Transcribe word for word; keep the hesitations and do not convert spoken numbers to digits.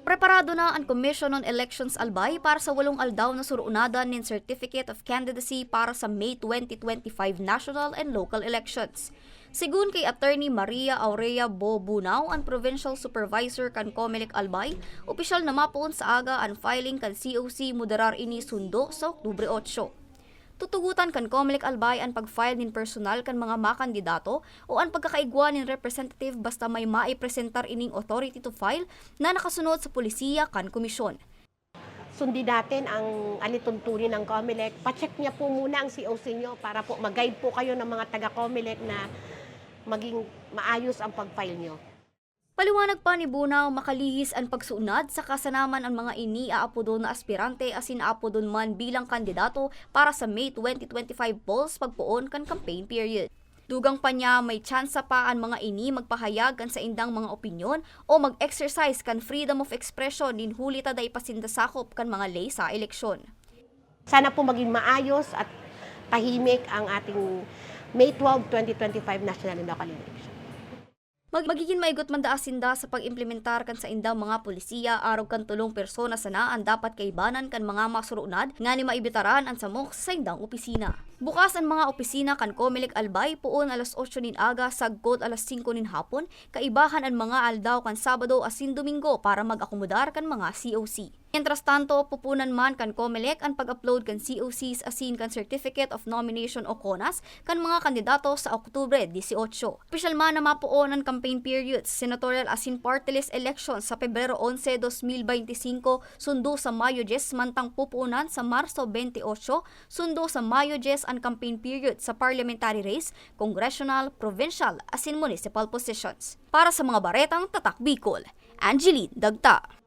Preparado na an Commission on Elections Albay para sa walong aldaw na surunadan nin Certificate of Candidacy para sa May twenty twenty-five national and local elections. Sigun kay Attorney Maria Aurea Bo Bunao, an Provincial Supervisor kan Comelec Albay, opisyal na mapoon sa aga an filing kan C O C, moderar ini sundo sa Oktubre otso. Tutugotan kan Comelec Albay an pag-file nin personal kan mga makandidato o an pagkakaigwa nin representative basta may maipresentar ining authority to file na nakasunod sa polisiya kan komisyon. Sundin natin ang alituntunin ng Comelec. Pa-check niya po muna ang C O C niyo para po mag-guide po kayo ng mga taga-Comelec na maging maayos ang pag-file niyo. Paliwanag pa ni Bunao, makalihis an pagsuunad, saka sanaman an mga ini aapodon na aspirante asin aapodon man bilang kandidato para sa May twenty twenty-five polls pagpoon kan campaign period. Dugang pa niya, may tsansa pa an mga ini magpahayag kan saindang mga opinyon o mag-exercise kan freedom of expression nin huli ta dai pa sinda sakop kan mga ley sa eleksyon. Sana po maging maayos at tahimik ang ating May twelve, twenty twenty-five national and local election. Mag-, magigin maigot man daa sinda sa pag-implementar kan saindang mga polisiya arog kan tolong persona sana an dapat kaibanan kan mga masuruunad ngani maibitaran an samok sa saindang opisina. Bukas an mga opisina kan Comelec Albay poon alas otso nin aga sagkod alas singko nin hapon, kaibahan an mga aldaw kan Sabado asin Domingo para mag-akomodar kan mga C O C. Mientras tanto, pupunan man kan Comelec an pag-upload kan C O Cs asin kan Certificate of Nomination o CONAS kan mga kandidato sa Oktubre dieciocho. Opisyal man na mapoon an campaign periods, senatorial asin party list elections sa Pebrero onse, dos mil beinti singko, sundo sa Mayo dyes, mantang pupunan sa Marso bentiocho, sundo sa Mayo dyes an campaign period sa parliamentary race, congressional, provincial asin municipal positions. Para sa mga baretang Tatak Bicol, Angeline Dagta.